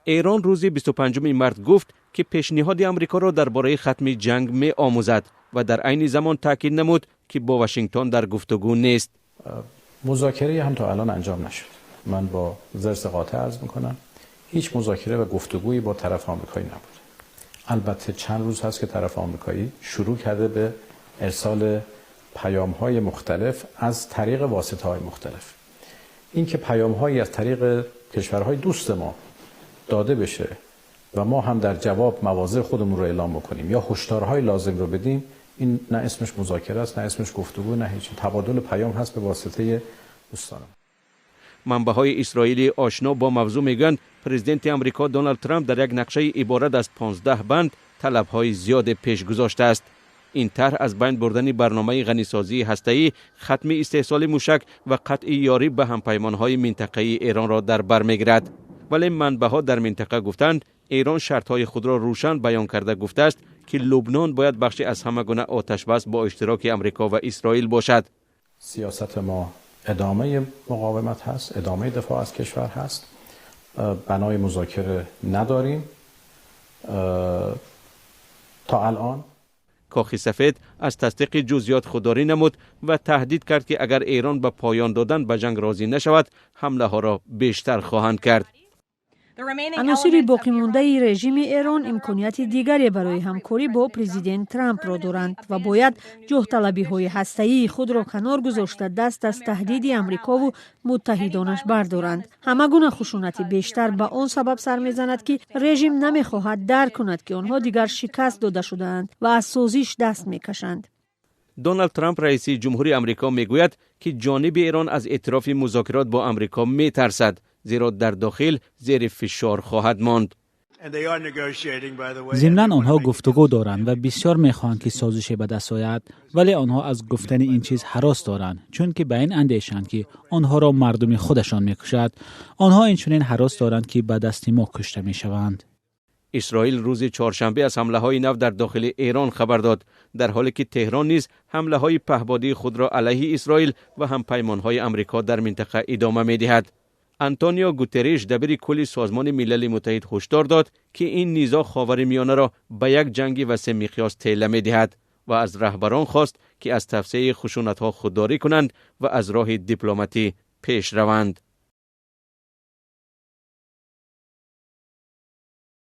Эрон рӯзи 25 март гуфт, ки пешниҳоди Амрикоро дар бораи хатми ҷанг меомӯзад ва дар айни замон таъкид намуд, ки бо Вашингтон дар гуфтугӯ нест. مذاکره هم تا الان انجام نشد. من با ضرس قاطع عرض میکنم، هیچ مذاکره و گفتگویی با طرف آمریکایی نبود. البته چند روز هست که طرف آمریکایی شروع کرده به ارسال پیام های مختلف از طریق واسطه های مختلف. اینکه پیام هایی از طریق کشورهای دوست ما داده بشه و ما هم در جواب مواضع خودمون رو اعلام بکنیم یا هشدارهای لازم رو بدیم، این نه اسمش مذاکره است، نه اسمش گفتگو، نه هیچ. تبادل پیام هست به واسطه دوستانم. Манбаъҳои исроилии ошно бо мавзӯъ мегӯянд, президенти Амрико Доналд Трамп дар як нақшаи иборат аз 15 банд талабҳои зиёде пеш гузоштааст. Ин тарҳ аз байн бурдани барномаи ғанисозии ҳастаӣ, хатми истеҳсоли мушак ва қатъи ёрӣ ба ҳампаймонҳои минтақаии Эронро дар бар мегирад. Вале манбаъҳо дар минтақа гуфтанд, Эрон шартҳои худро рӯшан баён карда гуфтааст, ки Лубнон бояд бахше аз ҳама гуна оташбас бо иштироки Амрико ва Исроил бошад. سیاست ما ادامه مقاومت هست، ادامه دفاع از کشور هست. بنای مذاکره نداریم تا الان. کاخ سفید از تصدیق جزئیات خودداری نمود و تهدید کرد که اگر ایران به پایان دادن به جنگ راضی نشود، حمله ها را بیشتر خواهند کرد. Аносири боқимондаи режими Эрон имконияти дигаре барои ҳамкорӣ бо президент Трампро доранд ва бояд ҷоҳталабиҳои ҳастаии худро канор гузошта, даст аз таҳдиди Амрикову муттаҳидонаш бардоранд. Ҳама гуна хушунати бештар ба он сабаб сар мезанад, ки режим намехоҳад дарк кунад, ки онҳо дигар шикаст дода шудаанд ва аз созиш даст мекашанд. Доналд Трамп, раиси ҷумҳури Амрико, мегӯяд, ки ҷониби Эрон аз эътирофи музокирот бо Амрико метарсад, зеро дар дохил зери фишор хоҳад монд. Зимнан, онҳо гуфтугӯ доранд ва бисёр мехоҳанд, ки созише ба даст ояд, вале онҳо аз гуфтани ин чиз ҳарос доранд, чунки ба ин андешанд, ки онҳоро мардуми худашон мекушад. Онҳо инчунин ҳарос доранд, ки ба дасти мо кушта мешаванд. Исроил рӯзи чоршанбе аз ҳамлаҳои нав дар дохили Эрон хабар дод, дар ҳоле ки Теҳрон низ ҳамлаҳои паҳбодии худро алайҳи Исроил ва ҳампаймонҳои Амрико дар минтақа идома медиҳад. Антонио Гутерриш, дабири кулли Созмони Милали Муттаҳид, ҳушдор дод, ки ин низоъ Ховари Миёнаро ба як ҷанги васеъмиқёс тела медиҳад ва аз раҳбарон хост, ки аз тавсеаи хушунатҳо худдорӣ кунанд ва аз роҳи дипломатӣ пеш раванд.